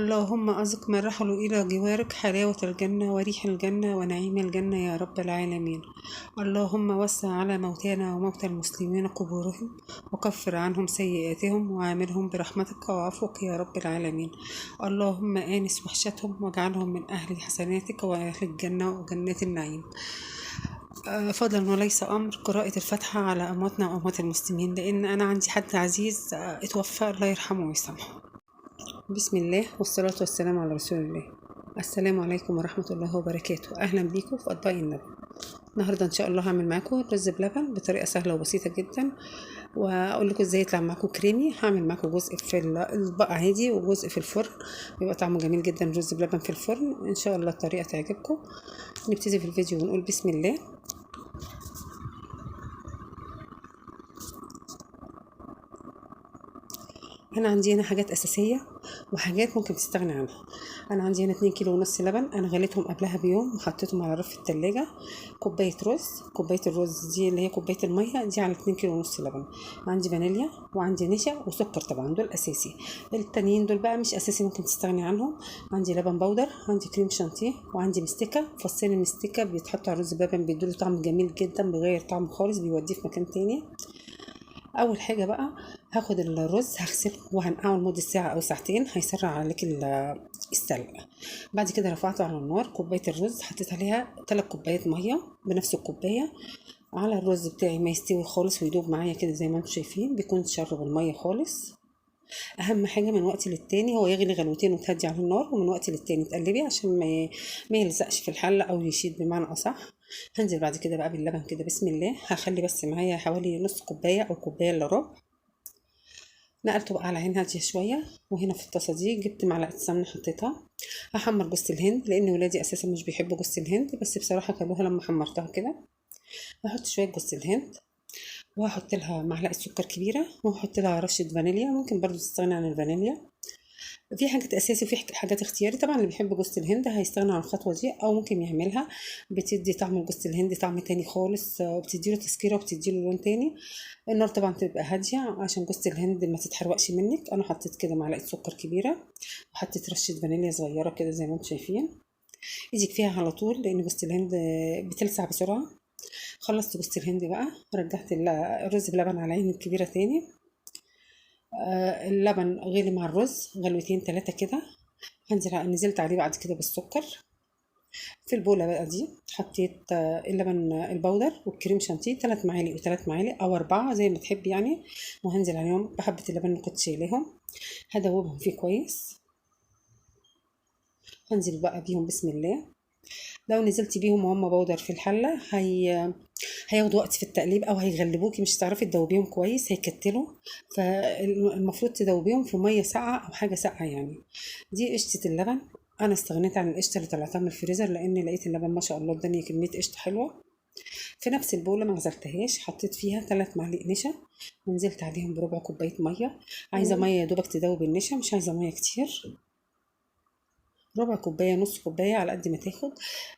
اللهم أذق من رحلوا إلى جوارك حلاوة الجنة وريح الجنة ونعيم الجنة يا رب العالمين. اللهم وسع على موتانا وموتى المسلمين قبورهم، وكفر عنهم سيئاتهم، وعاملهم برحمتك وعفوك يا رب العالمين. اللهم آنس وحشتهم واجعلهم من أهل حسناتك وأهل الجنة وجنات النعيم. فضلا وليس أمر قراءة الفاتحة على أمواتنا وأموات المسلمين، لأن أنا عندي حد عزيز اتوفى، الله يرحمه ويسامحه. بسم الله والصلاة والسلام على رسول الله. السلام عليكم ورحمة الله وبركاته. أهلا بيكم في أطباق النبي. النهاردة إن شاء الله هعمل معاكم رز بلبن بطريقة سهلة وبسيطة جدا، وأقول لكم إزاي يطلع معاكم كريمي. هعمل معاكم جزء في الأطباق عادي وجزء في الفرن، بيبقى طعمه جميل جدا رز بلبن في الفرن. إن شاء الله الطريقة تعجبكم. نبتدي في الفيديو ونقول بسم الله. أنا عندي هنا حاجات أساسية وحاجات ممكن تستغني عنها. أنا عندي هنا 2.5 كيلو لبن، أنا غليتهم قبلها بيوم وحطيتهم على رف التلاجة. كوباية رز، كوباية الرز دي اللي هي كوباية المية دي على 2.5 كيلو لبن. عندي فانيليا وعندي نشا وسكر، طبعا دول أساسي. التانيين دول بقى مش أساسي، ممكن تستغني عنهم. عندي لبن بودر، عندي كريم شانتيه، وعندي مستكة. فصين المستكة بيتحطوا على الرز بلبن، بيدوله طعم جميل جدا، بيغير طعمه خالص، بيوديه في مكان تاني. اول حاجة بقى هاخد الرز هغسله وهنقعه لمدة ساعة او ساعتين، هيسرع عليك السلق. بعد كده رفعته على النار. كوباية الرز حطيت عليها 3 كوبايات مية بنفس الكوباية على الرز بتاعي ما يستوي خالص ويدوب معايا كده زي ما انتم شايفين، بيكون شرب المية خالص. اهم حاجة من وقت للتاني هو يغلي غلوتين وتهدي على النار، ومن وقت للتاني تقلبي عشان ما يلزقش في الحلة او يشيد بمعنى اصح. هنزل بعد كده بقى باللبن كده بسم الله. هخلي بس معايا حوالي نص كوباية او كوباية الا ربع. نقلته بقى على عين هادية شوية. وهنا في الطاسه دي جبت معلقه سمنه حطيتها. هحمر جوز الهند لان ولادي اساسا مش بيحبوا جوز الهند، بس بصراحة كلوها لما حمرتها كده. هحط شوية جوز الهند، وهحط لها معلقه سكر كبيرة، وهحط لها رشه فانيليا. ممكن برضو تستغني عن الفانيليا. في حاجات اساسي وفي حاجات اختياري. طبعا اللي بيحب جوز الهند هيستغنى عن الخطوة دي او ممكن يعملها، بتدي طعم جوز الهند طعم تاني خالص، وبتدي له تسكيره وبتدي له لون تاني. النار طبعا تبقى هادية عشان جوز الهند ما تتحرقش منك. انا حطيت كده معلقه سكر كبيرة، وحطيت رشه فانيليا صغيرة كده زي ما انتم شايفين. ايدك فيها على طول لان جوز الهند بتلسع بسرعة. خلصت جوز الهند بقى، رجعت الرز بلبن على عين الكبيرة تاني. اللبن غلي مع الرز غلوتين 3 كده. نزلت عليه بعد كده بالسكر. في البوله بقى دي حطيت اللبن البودر والكريم شانتيه، 3 معالق و3 معالق او 4 زي ما تحبي يعني. وهنزل عليهم بحبه اللبن اللي كنت شايلاهم، هدوبهم فيه كويس. هنزل بقى بيهم بسم الله. لو نزلتي بيهم وهم بودر في الحلة هياخدوا وقت في التقليب او هيغلبوكي، مش هتعرفي تدوبيهم كويس، هيكتلوا. فالمفروض تدوبيهم في مية ساقعه او حاجة ساقعه يعني. دي قشطه اللبن، انا استغنيت عن القشطه اللي طلعتها من الفريزر لان لقيت اللبن ما شاء الله اداني كمية قشطه حلوة. في نفس البوله ما غسلتهاش، حطيت فيها 3 معالق نشا ونزلت عليهم بربع كوباية مية. عايزه مية يا دوبك تدوب النشا، مش عايزه مية كتير، ربع كوباية نص كوباية على قد ما تاخد.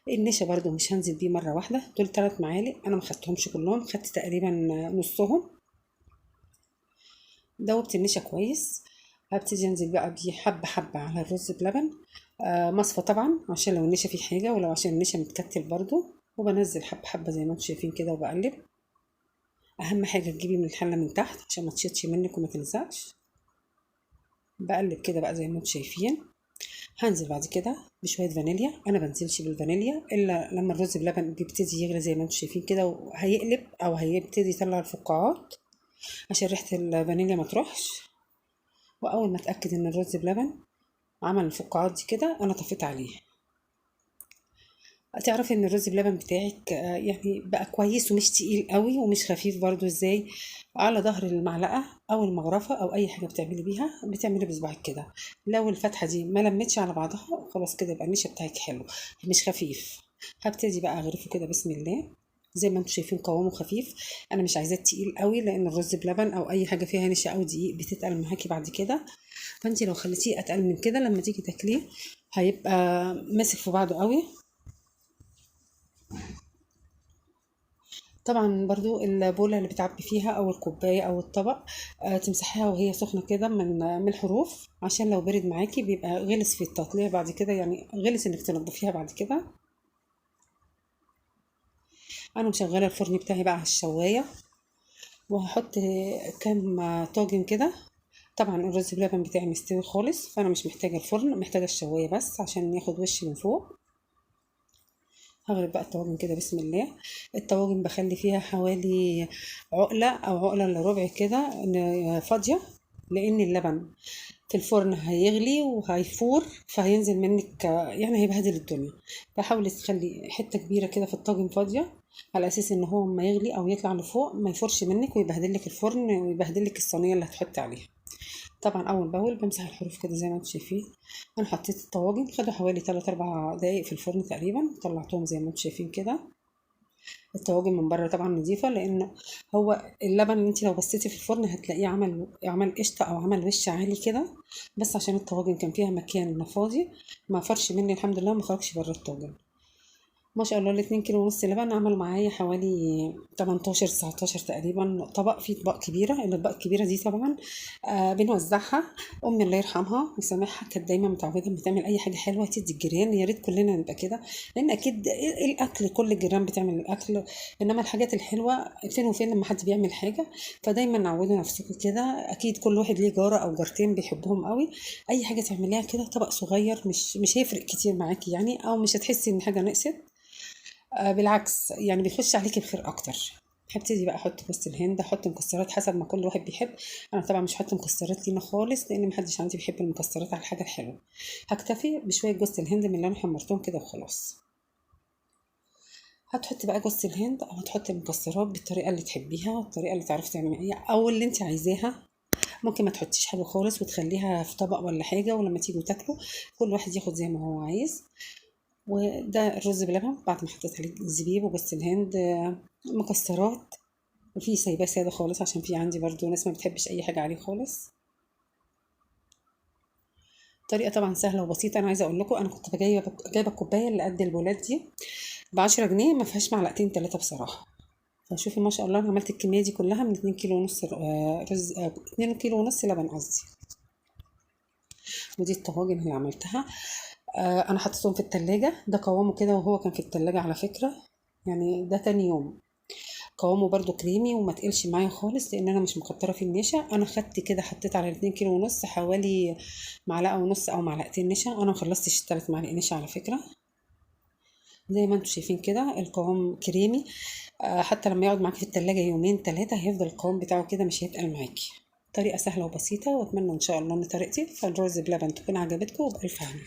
النشا برده مش هنزل بيه مرة واحدة، دول 3 معالق انا ما خدتهمش كلهم، خدت تقريبا نصهم. دوبت النشا كويس. هبتدي انزل بقى بيه حبه حبه على الرز بلبن، مصفى طبعا عشان لو النشا فيه حاجة ولو عشان النشا متكتل برده. وبنزل حبه حبه زي ما انتم شايفين كده وبقلب. اهم حاجة تجيبي من الحلة من تحت عشان ما تشيطش منك وما تلزقش. بقلب كده بقى زي ما انتم شايفين. هنزل بعد كده بشوية فانيليا. انا بنزلش بالفانيليا الا لما الرز بلبن بيبتدي يغلي زي ما انتم شايفين كده، وهيقلب او هيبتدي يطلع الفقاعات عشان ريحه الفانيليا ما تروحش. واول ما اتاكد ان الرز بلبن عمل الفقاعات دي كده انا طفيت عليه. تعرفي ان الرز بلبن بتاعك يعني بقى كويس ومش تقيل قوي ومش خفيف برضو. ازاي؟ على ظهر المعلقة او المغرفه او اي حاجة بتعملي بيها، بتعملي بصباعك كده. لو الفتحة دي ما لمتش على بعضها خلاص كده يبقى النشا بتاعك حلو مش خفيف. هبتدي بقى اغرفه كده بسم الله. زي ما انتم شايفين قوامه خفيف، انا مش عايزاه تقيل قوي لان الرز بلبن او اي حاجة فيها نشا او دقيق بتتقل معاكي بعد كده. فانت لو خليتيه اتقل من كده لما تيجي تاكليه هيبقى ماسك في بعضه قوي. طبعا برضو البوله اللي بتعبي فيها او الكوباية او الطبق تمسحيها وهي سخنة كده من الحروف، عشان لو برد معاكي بيبقى غلس في التطليع بعد كده، يعني غلس انك تنضفيها بعد كده. انا مشغله الفرن بتاعي بقى على الشوايه، وهحط كام طاجن كده. طبعا الرز بلبن بتاعي مستوي خالص، فانا مش محتاجه الفرن، محتاجه الشوايه بس عشان ياخد وش من فوق. هغرب بقى الطواجن كده بسم الله. الطواجن بخلي فيها حوالي عقله او عقله الا ربع كده فاضية، لان اللبن في الفرن هيغلي وهيفور، فهينزل منك يعني هيبهدل الدنيا. فحاولي تخلي حتة كبيرة كده في الطاجن فاضية، على اساس ان هو ما يغلي او يطلع لفوق ما يفورش منك ويبهدل لك الفرن ويبهدل لك الصينية اللي هتحطي عليها. طبعا اول باول بمسح الحروف كده زي ما انتم شايفين. انا حطيت الطواجن، خدوا حوالي 3-4 دقايق في الفرن تقريبا، طلعتهم زي ما انتم شايفين كده. الطواجن من بره طبعا نظيفة، لان هو اللبن اللي انت لو بصيتي في الفرن هتلاقيه عمل قشطه او عمل وش عالي كده، بس عشان الطواجن كان فيها مكان فاضي ما فرش مني الحمد لله، ما خرجش بره الطاجن. ما شاء الله الاتنين كيلو ونص لبن عملوا معايا حوالي 18-19 تقريبا طبق. في اطباق كبيرة، الاطباق الكبيرة دي طبعا بنوزعها. امي الله يرحمها ويسامحها كانت دايما متعوده لما تعمل اي حاجة حلوة تدي الجيران، يا ريت كلنا نبقى كده، لان اكيد الاكل كل الجيران بتعمل الاكل، انما الحاجات الحلوة فين وفين لما حد بيعمل حاجة. فدايما عودوا نفسكم كده، اكيد كل واحد ليه جاره او جارتين بيحبهم قوي، اي حاجة تعمليها كده طبق صغير مش هيفرق كتير معاكي يعني، او مش هتحسي ان حاجة نقصت، بالعكس يعني بيخش عليكي بخير اكتر. هبتدي بقى احط جوز الهند، احط مكسرات حسب ما كل واحد بيحب. انا طبعا مش هحط مكسرات لينا خالص، لان محدش عندي بيحب المكسرات على الحاجة الحلوة. هكتفي بشوية جوز الهند من اللي انا حمرتهم كده وخلاص. هتحطي بقى جوز الهند او هتحطي المكسرات بالطريقة اللي تحبيها والطريقة اللي تعرفي تعمليها او اللي انت عايزاها. ممكن ما تحطيش حاجة خالص وتخليها في طبق ولا حاجة، ولما تيجوا تاكلوا كل واحد ياخد زي ما هو عايز. وده الرز بلبن بعد ما حطيت عليه الزبيب وجوز الهند، مكسرات، وفي سايباه ساده خالص عشان في عندي برضو ناس ما بتحبش اي حاجة عليه خالص. طريقه طبعا سهلة وبسيطة. انا عايزه اقول لكم انا كنت جايبه الكوباية اللي قد البولات دي ب10 جنيه، ما فيهاش معلقتين 3 بصراحة. فشوفي ما شاء الله انا عملت الكمية دي كلها من 2 كيلو ونص رز، 2 كيلو ونص لبن قصدي. ودي الطواجن اللي عملتها، انا حطيتهم في التلاجة، ده قوامه كده وهو كان في التلاجة على فكرة، يعني ده تاني يوم. قوامه برده كريمي وما تقلش معايا خالص، لان انا مش مكتره في النشا. انا خدت كده حطيت على 2 كيلو ونص حوالي معلقه ونص او معلقتين نشا، انا ما خلصتش ال3 معالق نشا على فكرة. زي ما انتم شايفين كده القوام كريمي، حتى لما يقعد معاكي في التلاجة يومين 3 هيفضل القوام بتاعه كده، مش هيتقل معاكي. طريقه سهلة وبسيطة، واتمنى ان شاء الله ان طريقتي في الرز بلبن تكون عجبتكم، وبالف هنا.